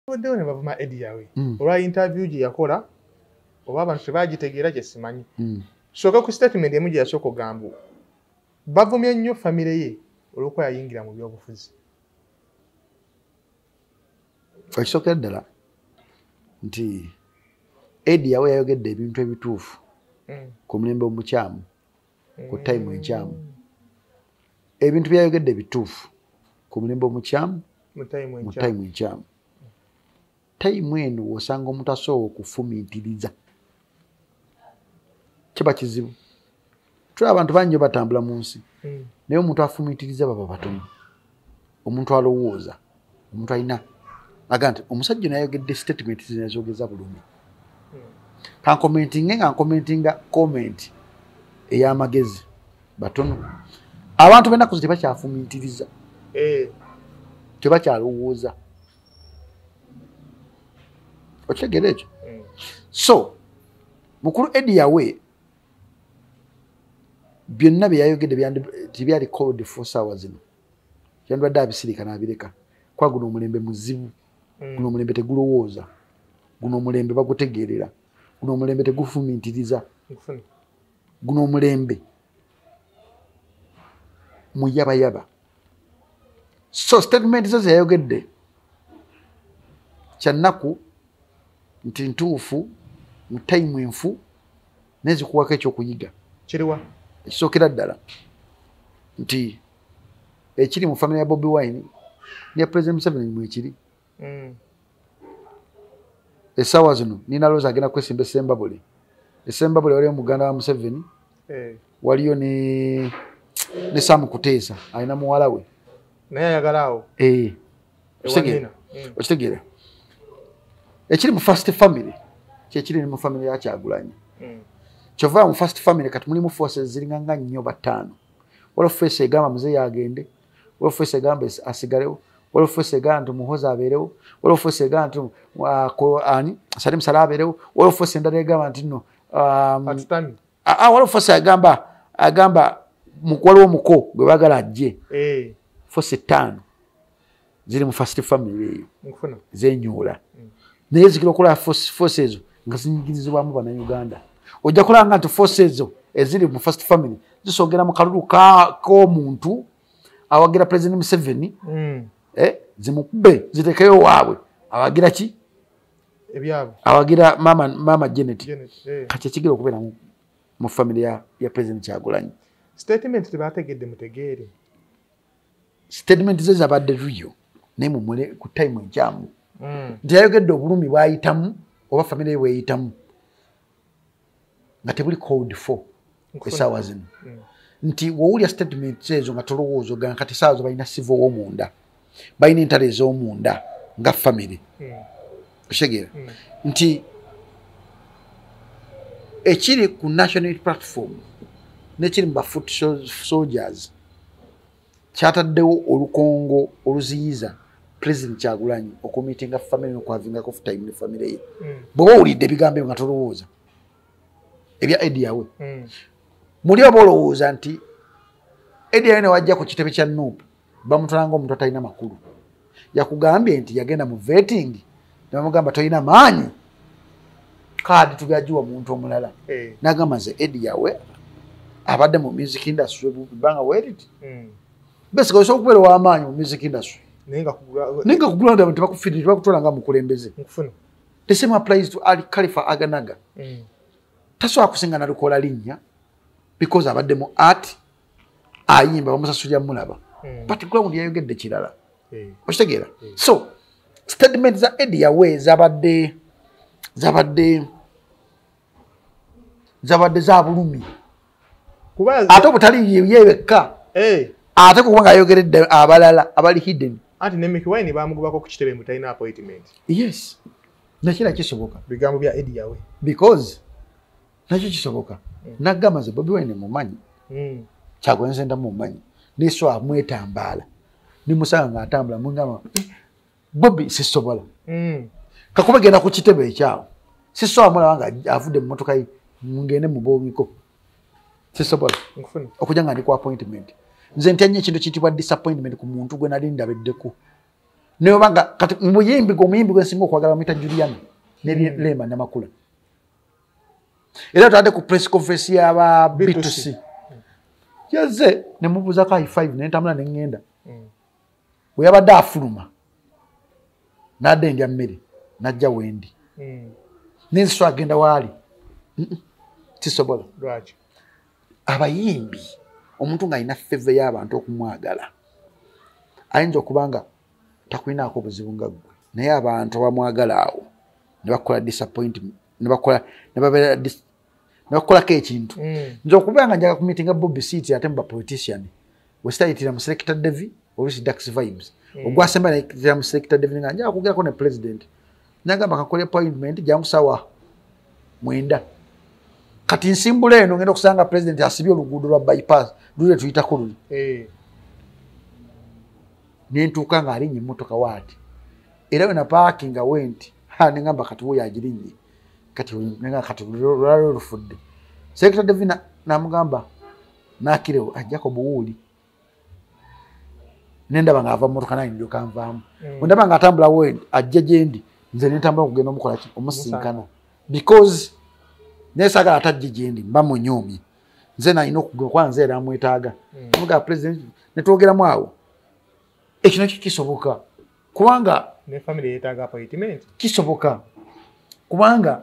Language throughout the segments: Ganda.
Baddewo ne bavuma Eddy Yawe olwa interview gye yakola, oba abantu tebagitegeera kye simanyi. Sooka ku statement emu gye yasooka ogamba, bavumye nnyo famire ye olw'okuba yayingira mu byobufuzi. Ekisookera ddala nti Eddy Yawe yayogedde ebintu ebituufu ku mulembe omukyamu, ku time enkyamu. Ebintu byayogedde bituufu ku mulembe omukyamu, mu time mu enkyamu. Time enkyamu. Time eno wosanga omuntu asobola okufumiitiriza kiba kizibu. Tulaba abantu bangi nnyo batambula mu nsi, naye omuntu afumiitiriza baba batono. Omuntu alowooza, omuntu alina aga nti omusajja ono yayogedde statement zino yazogeza bulumi, kancommentinge nga ncommentinga comment ey'amagezi, batono. Abantu b'ennaku zino tebakyafumiitiriza, tebakyalowooza. Okitegeera ekyo? So mukulu Eddy Yawe byonna bye yayogedde tebyali called for saawa zino. Yandibadde abisirika n'abireka, kuba guno omulembe muzibu. Guno omulembe tegulowooza, guno omulembe bagutegeerera, guno omulembe tegufumiitiriza. Nkufuna. Guno omulembe muyabayaba. So statement ze zeyayogedde kyannaku nti ntuufu mu time enfu, naye zikuwako ekyokuyiga. Kiriwa? Ekisookera ddala nti ekiri mu famire ya Bobi Wine ne President Museveni mwekiri. Essaawa zino Nina Roz agenda kwesimba Esembabule. Esembabule waliyo muganda wa Museveni, waliyo ne Sam Kuteesa alina muwala we. Naye ayagala awo. Eh. Ewa Okitegeera? Nina. Okitegeera, ekiri mu first family kyekiri ne mu family ya Kyagulanyi. Kyova mu first family kati mulimu forces ziringa nga nnyo bataano. Waliwo force egamba muzeeyi agende, waliwo force egamba asigalewo, waliwo force egamba nti Muhoza abeerewo, waliwo force egamba nti ani Salim Saleh abeerewo, waliwo force endala egamba nti no Atutami. Waliwo force agamba waliwo muko gwe baagala ajje. Force ttaano ziri mu first family eyo. Nkufuna. Zenyoola, naye zikira okulaba force ezo nga zinyigirizibwamu Bannayuganda. Ojja kulaba nti force ezo eziri mu first family zisogera mu kalulu k'omuntu awagira President Museveni, zimukube zitekeyo waabwe awagira ki? Ebyabwe. Awagira mama Janet. Janet, eh. Kati ekigira okubeera mu family ya President Kyagulanyi. Statement tebategedde, mutegeere. Statement ze zabadde real, naye mumule ku time enkyamu. Nti yayogedde obulumi bwayitamu oba famire ye bweyitamu nga tebuli called for Nkufuna. essaawa zino. Nti wowulya statement ezo nga tolowooza, ogamba kati essaawa zo balina civil w'omunda, balina entalo ez'omunda nga famire. Okitegeera nti ekiri ku National Platform nekiri mu ba foot soldiers kyataddewo olukongo oluziyiza President Kyagulanyi okumeetinga famire nokuhavingako time ne famire ye. Bw'oba owulidde ebigambo ebyo nga tolowooza ebya Eddy Yawe, muli oba olowooza nti Eddy Yawe newajja ku kitebe kya NUP bamutwala nga omuntu atalina makulu. Yakugambye nti yagenda mu vetting ne bamugamba tolina maanyi, kaadi tugagiwa muntu omulala. Nagamba nze Eddy Yawe abadde mu music industry ebbanga weriti. Basically osobola okubeera ow'amaanyi mu music industry, naye nga kugula naye nga kugula abantu tebakufiirira, tebakutwala nga mukulembeze. Nkufuna. The same applies to Ali Khalifa Aganaga. Tasobola kusinga nalukola linnya because abadde mu art, ayimba, bamusasulira mulaba, but ground yayogedde kirala. Okitegeera? So statement za Eddy Yawe zabadde za bulumi. Kuba ate obutali yewekka, ate kubanga ayogeredde abalala abali hidden. Anti ne Mikie Wine bamugobako ku kitebe mbu talina appointment. Yes, nakira kisoboka. Bigambo bya Eddy Yawe. Because nakyo kisoboka. Nagamba nze Bobi Wine mumanyi, Kyagulanyi Ssentamu mumanyi, neso amwetambaala nimusanga ng'atambula mugamba, "Bobi sisobola." Kakuba genda ku kitebe ekyawo, sisobola mulaba nga avudde mu motoka ye ngende mubongeko, sisobola. Nkufuna. Okujja nga ndi ku appointment. Nze ntya nnyo ekintu kiyitibwa disappointment ku muntu gwe nali ndabeddeko. Naye obanga kati muyimbi gwe nsinga okwagala bamuyita Juliana ne Rema Namakula. Era twade ku press conference y'aba B2C. Yazze ne mubuuzaako high five ne ntambula ne ŋŋenda. Bwe yabadde afuluma n'adda endya mmere n'ajja wendi. N'ensi agenda waali. Tisobola. Lwaki? Abayimbi omuntu ng'alina favor y'abantu okumwagala ayinza okuba nga takulinaako buzibu nga ggwe, naye abantu abamwagala awo ne bakola disappointment, ne bakolako ekintu. Nze okubeera nga njagala kumitinga Bobby Seat ate mu ba politician wesitayitira mu Selector Devi oluusi Dax Vibes ogwasemba nayitira mu Selector Devi nga njagala kwogerako ne president, nagamba kakole appointment jangu ssaawa 9. Kati nsimbula eno ngenda okusanga president asibye oluguudo lwa bypass lule tuyitako luli. Nentuuka ng'alinnya emmotoka waati, era we napaakinga wenti nengamba kati wuuyo agirinnye, kati nenga kati lwali olufudde. Selector Devi n'amugamba n'akirewo ajjako buwuuli, nendaba ng'ava mu mmotoka nange ndyoka nvaamu. Bwe ndaba ng'atambula wendi ajja gye ndi, nze ne ntambula okugenda omukola ki, omusinkana, because naye saagala atajje gye ndi mba munyoomye, nze nalina okugenda kuba nze era amwetaaga. Mugamba president ne twogeramu awo. Ekyo nakyo kisoboka kubanga ne family yeetaaga appointment. Kisoboka kubanga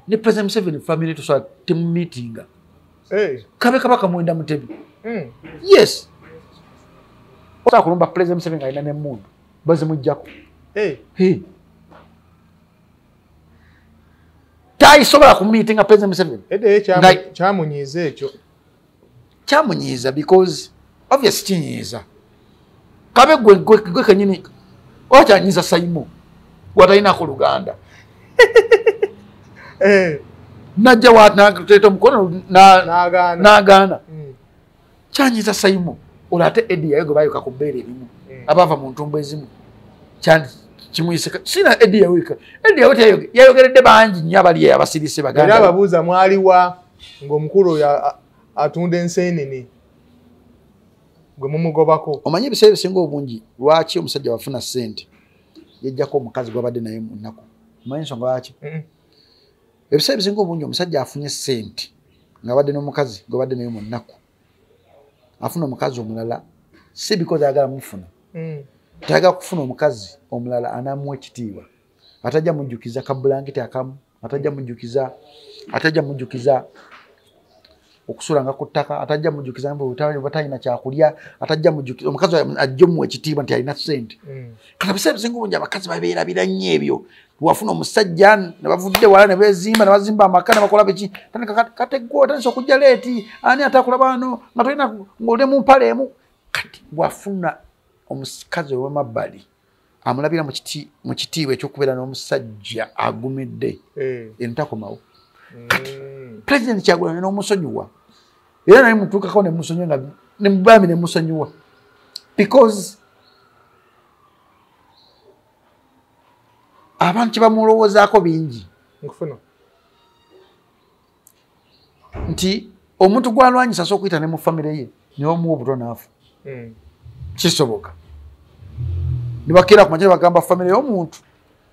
ne President Museveni family tosobola temumiitinga. Kabe Kabaka Mwenda Mutebi. Yes. Osobola kulumba President Museveni ng'alina n'emmundu bazimuggyako. Tayisobola kumiitinga President Museveni. Edde kyamunyiiza ekyo. Kyamunyiiza because obviously kinyiiza. Kabe gwe kennyini okyanyiiza Saimo gw'atalinako luganda. Najja n'ateeta omukono n'agaana. Kyanyiiza Saimo olwo ate Eddie yayo gwe baayuka ku bbeere erimu abaava mu ntumbu ezimu kimuyise sina Eddie yawika. Eddie yawe yayogeredde bangi nnyo abali abasirise baganda. Era ababuuza mwaliwa ng'omukulu oyo atunda enseenene gwe mumugobako. Omanyi ebiseera ebisinga obungi lwaki omusajja wafuna ssente yejjako omukazi gw'abadde naye mu nnaku? Omanyi ensonga lwaki? Ebiseera ebisinga obungi omusajja afunye ssente ng'abadde n'omukazi gw'abadde naye mu nnaku, afuna omukazi omulala si because ayagala mufuna, tayagala kufuna omukazi omulala anaamuwa ekitiibwa, atajja mujjukiza kabulangiti akamu, atajja mujjukiza okusulanga ku ttaka, atajja mujjukiza mbu talina kyakulya, atajja mujjukiza omukazi ajja omuwa ekitiibwa nti alina ssente. Kati ebiseera ebisinga obungi abakazi babeerabira nnyo ebyo. Wafuna omusajja ne bavudde wala ne beezimba ne bazimba amaka ne bakola biki, tandika kateggwa otandise okujja leeti, ani atakulaba wano nga tolina ng'oli mu mpale emu. Kati wafuna omukazi ow'emabbali amulabira mu kitiibwa eky'okubeera n'omusajja agumidde eno takomawo. Kati President Kyagulanyi n'omusonyiwa, era naye mutuukako ne musonyiwa nga ne mubami ne musonyiwa because abantu kye bamulowoozaako bingi. Nkufuna nti omuntu gw'alwanyisa asobola okuyita ne mu famire ye ne bamuwa obutwa n'afa. Kisoboka. Ne bakeera ku makya ne bagamba famire y'omuntu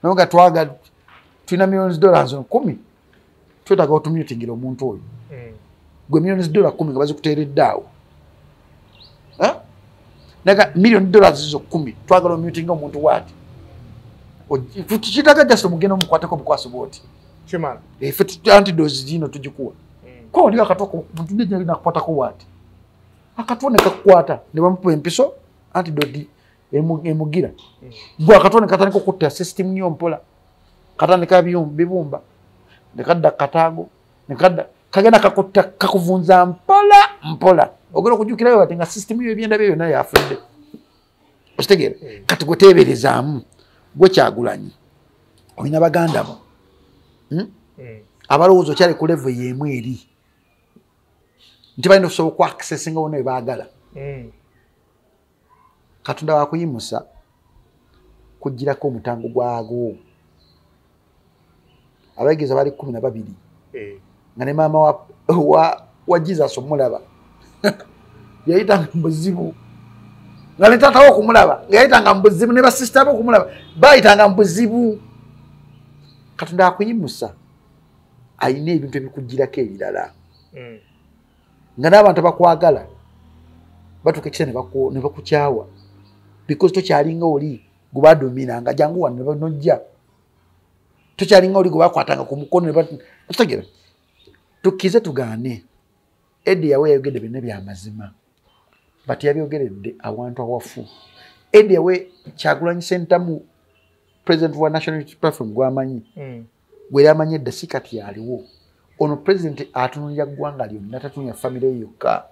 naye nga twagala tulina millions dollars 10 twetaaga otumyutingira omuntu oyo. Gwe millions dollars 10 nga bazikuteeredde awo. Naga million dollars zo 10 twagala omyutinga omuntu waati. Kitaaga just omugenda omukwateko obukwasi bw'oti. Kimala. Ffe antidote gino tugikuwa. Ko oli akatwa omuntu nejja nakukwatako waati. Akatwa ne kakukwata ne bamukuba empiso antidote emugira. Gwe akatwa ne katandika okutta system yo mpola. Katandika bibumba. Ne kadda kataago ne kadda kagenda kakutta kakuvunza mpola mpola. Ogenda okujjukirayo bati nga system yo ebyenda bye byonna yafudde. Okitegeera? Kati gwe teeberezaamu gwe Kyagulanyi olina baganda bo abalowooza okyali ku level y'emu eri nti balina okusobola okwakisesinga wonna we baagala. Katonda wakuyimusa kugirako omutango gwago. Abayigirizwa bali 12 nga ne maama wa Jesus omulaba yayitanga mu buzibu. Nga ne taata we okumulaba nga yayitanga mu buzibu, ne basisita be okumulaba bayitanga mu buzibu. Katonda akuyimusa ayina ebintu ebikugirako ebirala. Nga n'abantu abakwagala batuuka ekiseera ne bakukyawa because tokyalinga oli gwe baduumiranga, jangu wano nojja. Tokyalinga oli gwe bakwatanga ku mukono. Otegeera? Tukkirize tugaane, Eddy Yawe yayogedde byonna byamazima, but yabyogeredde awantu awafu. Eddy Yawe, Kyagulanyi Ssentamu, president wa National Unity Platform gwamanyi, gwe yamanyi edda, si kati yaliwo. Ono president atunulira ggwanga lyonna, tatunulira famire ye yokka.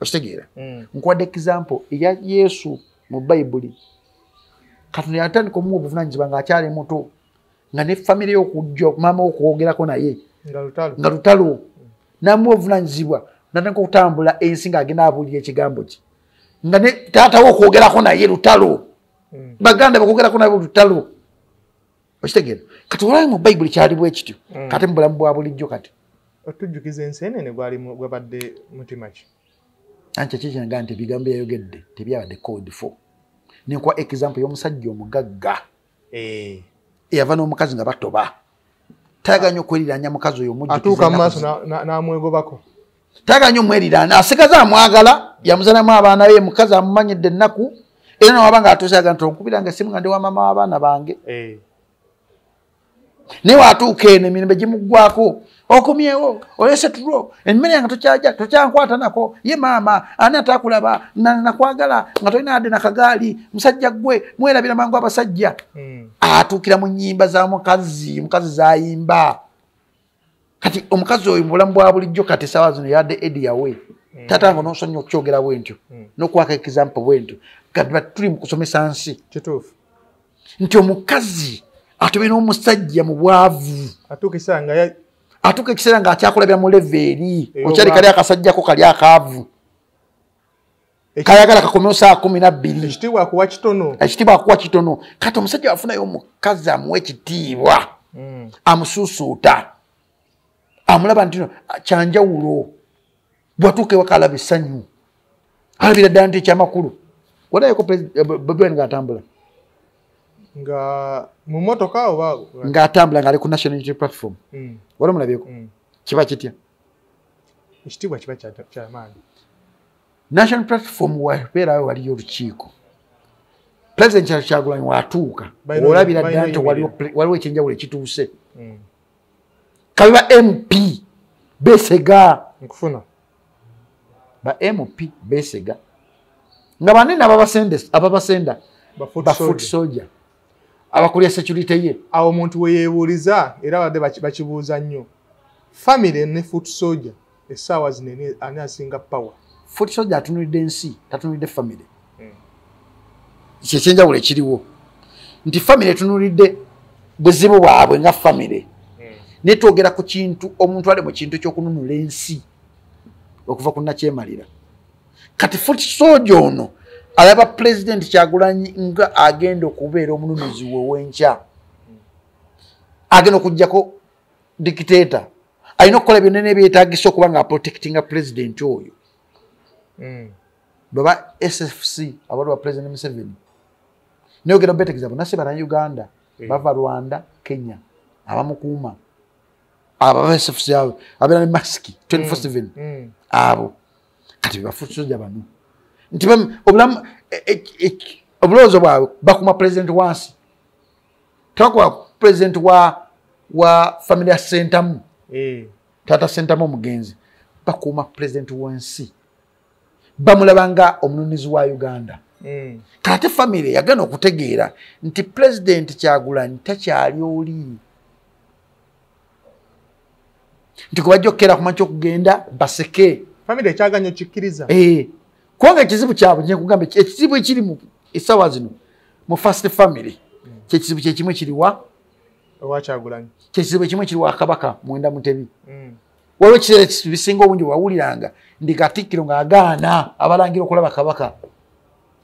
Okitegeera? Nkuwadde example eya Yesu mu Bayibuli. Katonda yatandika omuwa obuvunanyizibwa ng'akyali muto, nga ne famire y'okujja maama okwogerako naye nga lutalo. Namuwa obuvunanyizibwa, natandika okutambula ensi ng'agenda abuulira ekigambo kye, nga ne taata we okwogerako naye lutalo, baganda bakwogerako naye lutalo. Okitegeera? Kati olabe mu Bayibuli kyali bwe kityo, kati mu bulamu bwa bulijjo kati otujjukiza ensenene gwali gwabadde mutima ki? Anti kikyenga nti ebigambo byayogedde tebyabadde called for. Nenkuwa example y'omusajja omugagga eyava n'omukazi nga batoba, tayagala nnyo okweriranya mukazi oyo. Atuuka mu maaso n'amwegobako. Tayagala nnyo omwerirana, asigaza amwagala, yamuzalamu abaana be, mukazi amumanyidde ennaku, era nawaba ng'atuuse agamba nti onkubiranga essimu nga ndi wa maama w'abaana bange. Naye waatuuka eno emirembe gimuggwako, okomyewo olese tulo, emmere yange tokyajja, tokyankwata nako. Ye maama ani atakulaba? Nakwagala nga tolina adde nakagaali. Musajja ggwe mwerabira mangu abasajja. Atuukira mu nnyimba za mukazi, mukazi zayimba. Kati omukazi oyo mu bulamu bwa bulijjo kati essaawa zino yadde Eddy Yawe. Taata nga nonsonyiwa okukyogera bwe ntyo n'okuwako example bwe ntyo, kati tuli mu kusomesa nsi. Kituufu. Nti omukazi atube n'omusajja mu bwavu, atuuka atuuka ekiseera ng'akyakulabira mu level eri okyali kali akasajjako kali akaavu kayagala kakomewo saa 12. Ekitiibwa akuwa kitono. Ekitiibwa akuwa kitono. Kati omusajja afunayo omukazi amuwa ekitiibwa, amusuusuuta, amulaba nti kyanjawulo. Bwatuuka ewaka alaba essanyu, alabira ddala nti ekyamakulu. Walayeko Bobi Wine ng'atambula? Nga mu motoka oba? Ng'atambula ng'ali ku National Unity Platform. Wali omulabyeko? Kiba kitya? Ekitiibwa kiba kyamaanyi. National Platform wabeerawo waliyo olukiiko, President Kyagulanyi watuuka, olabira ddala nti waliwo ekyenjawulo ekituuse. Kabe ba MP besega. Nkufuna. Ba MP besega nga banene ababasenda ba foot soldier abakulya security ye. Awo omuntu weyeebuuliza, era badde bakibuuza nnyo, family ne foot soldier essaawa zino ani asinga power? Foot soldier atunulidde ensi, tatunulidde family. Kyekyenjawulo ekiriwo nti family etunulidde buzibu bwabwe nga family, naye twogera ku kintu omuntu ali mu kintu ekyokununula ensi okuva ku nakyemalira. Kati foot soldier ono alaba President Kyagulanyi nga agenda okubeera omununuzi we w'enkya, agenda okugjako dictator, alina okukola byonna nebyetagisa okuba nga aprotectinga president oyo. Baba SFC abali wa President Museveni, naye ogenda obetegeeza bonna si Bannayuganda. Bava Rwanda, Kenya, abamukuuma abo aba SFC abo abeera ne masiki 24/7. Abo kati be ba foot soldier bano, nti obulamu obulowoozo bwabwe bakuma president wansi, tebakuba president wa family ya Sentamu. Taata Sentamu omugenzi. Bakuuma president wansi, bamulaba nga omununuzi wa Uganda. Kati family yagenda okutegeera nti President Kyagulanyi takyali oli nti kubajja okukeera kumakya okugenda baseke. Family ekyaganya okikkiriza. Eh. Kubanga ekizibu kyabwe, nkugamba ekizibu ekiri mu essaawa zino mu first family, kyekizibu kyekimu ekiriwa owa Kyagulanyi. Kyekizibu ekimu ekiriwa Kabaka Mwenda Mutebi. Waliwo ekiseera bisinga obungi wawuliranga ndi Katikkiro ng'agaana abalangira okulaba Kabaka.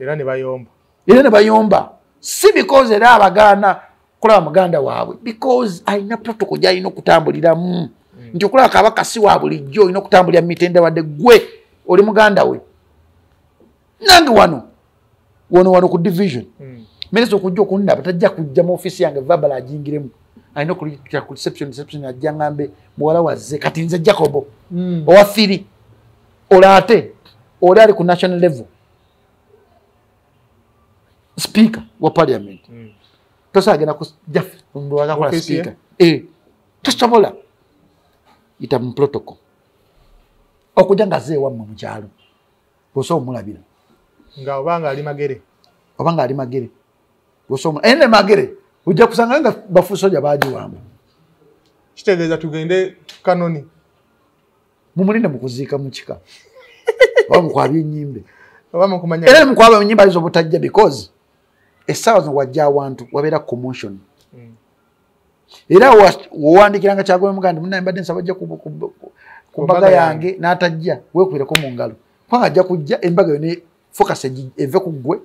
Era ne bayomba. Era ne bayomba, si because era abagaana kulaba muganda waabwe, because alina protocol gy'alina okutambuliramu, nti okulaba Kabaka si wa bulijjo, olina okutambulira mu mitendera wadde gwe oli muganda we. Nange wano Wano wano ku division. Minisita okujja okundaba tajja kujja mu ofiisi yange verbal ajingiremu. Alina okuyita ku reception ajja ngambe muwala wazze kati nze Jacobo owa Firi. Olwo ate oli ali ku national level. Speaker wa parliament. Tosobola agenda ku kola speaker. Tosobola. Yita mu protocol. Okujja nga azze ewammwe mu kyalo. Osobola omulabira. Nga obanga ali Magere. Obanga ali Magere. Osobola ene Magere. Ojja kusanga nga bafusoja baagiwamba. Kitegeeza tugende Kanoni. Mumulinde mu kuziika mu kika. Oba mukwabye ennyimbe. Oba mukumanya. Era mukwaba ennyimbe ayinza obutajja because essaawa zino wajja awantu wabeera commotion. Era wowandikiranga Kyagulanyi muganda munnaye mbadde nsaba ajja ku mbaga yange n'atajja weekubireko mu ngalo. Kubanga ajja kujja embaga yo ne focus eve ku ggwe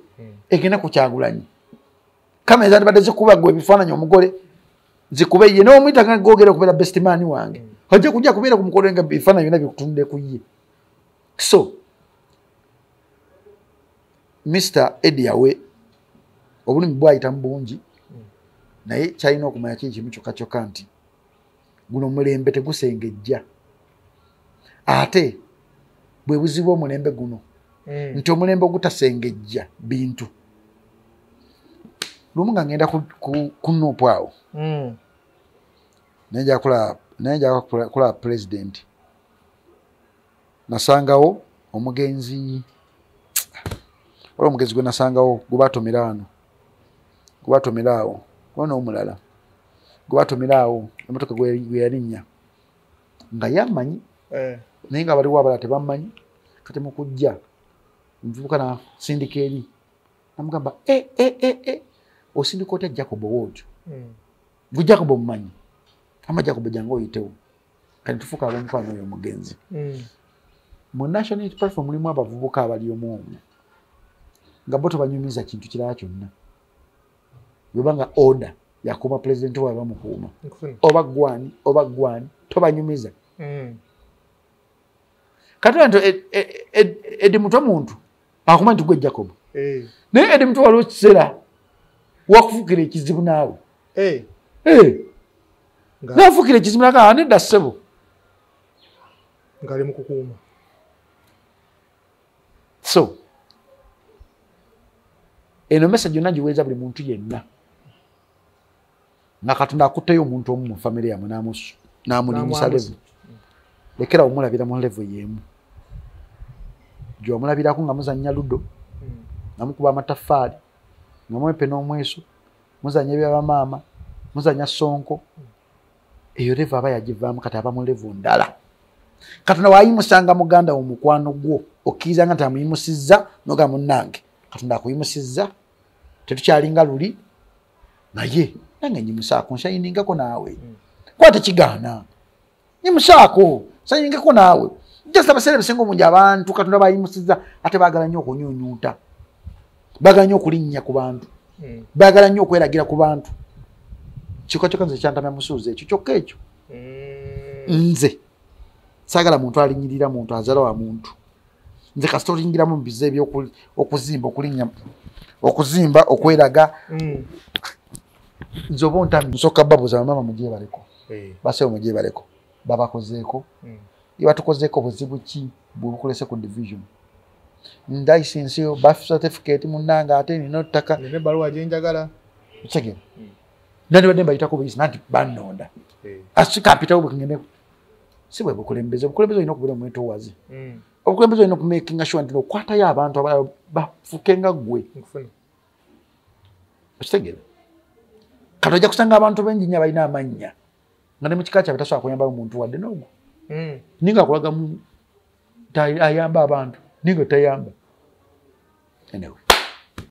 egenda ku Kyagulanyi. Kamera zandibadde zikuba ggwe ebifaananyi omugole zikube ye n'omuyita nga googera okubeera best man wange. Ajja kujja kubeera ku mukolo nga ebifaananyi byonna bikutunde ku ye. So Mr. Eddie Yawe obulumi bwayita mu bungi naye kyalina okumanya kiri kimu kyokka kyokka nti guno omulembe tegusengejja. Ate bwe buzibu omulembe guno nti omulembe ogutasengejja bintu. Lumu nga ngenda ku Nuupu awo naye nja kulaba president nasangawo omugenzi waliwo omugenzi gwe nasangawo gwe batomera wano gwe batomera awo waliwo n'omulala gwe batomera awo emmotoka gwe yalinnya nga yammanyi naye nga baliwo abalala tebammanyi. Kati mu kujja omuvubuka nasindika eri namugamba osindika otya Jacob wootyo gwe Jacob omumanyi ama Jacob jangu oyitewo. Kati tufuuka ab'omukwano oyo omugenzi. Mu National Unity Platform mulimu abavubuka abali omu omwo nga bo tobanyumiza kintu kirala kyonna bweba nga order yakuuma pulezidenti waabwe bamukuuma oba gwani oba gwani tobanyumiza. Kati nti Eddie Mutwe muntu akuma nti gwe Jacob naye Eddie Mutwe waliwo ekiseera wakufuukira ekizibu naawe nafuukira ekizibu naga nedda ssebo ng'ali mu kukuuma. So eno message yonna ngiweereza buli muntu yenna nga Katonda akutteyo omuntu omu mu famire yammwe n'amulinyisa level lekera omulabira mu level y'emu gy'omulabirako nga muzannya ludo nga mukuba amataffaali nga mwepe n'omweso muzannya ebyabamaama muzannya sonko eyo level aba yagivaamu kati aba mu level ndala. Katonda waayimusanga muganda wo mukwano gwo okkirizanga nti amuyimusizza nogamba munnange Katonda akuyimusizza tetukyalinga luli naye nange nyimusaako nshayiningako naawe kuba tekigaana nyimusaako nsayiningako naawe. Just abaseera ebisinga obungi abantu Katonda bayimusizza ate baagala nnyo okunyuunyuuta baagala nnyo okulinnya ku bantu baagala nnyo okweragira ku bantu. Kyokka kyokka nze kyantamya musuuza ekyo kyokka ekyo nze saagala muntu alinyirira muntu azaala wa muntu. Nze kasita olingiramu mu bize ebyokuzimba okulinnya okuzimba okweraga nze oba ontami nsooka babuuza bamaama mugyebaleko basewo mugyebaleko babakozeeko batukozeeko buzibu ki bwebukulese ku division license yo birth certificate munnange ate nina ettaka nina ebbaluwa gyenjagala. Kitegeera nandibadde mbayitako buyisi nanti bannonda asika mpitawo bwengende si bwe bukulembeze. Obukulembeze olina okubeera omwetoowaze. Obukulembeze olina okumakinga sure nti okwatayo abantu abalala bafuke nga ggwe. Okitegeera kati ojja kusanga abantu bengi nnyo abalina amannya nga ne mu kika kyabwe tasobola kuyambayo muntu wadde n'ogwo ninga akulaga ayamba abantu ninga tayamba. Anyway,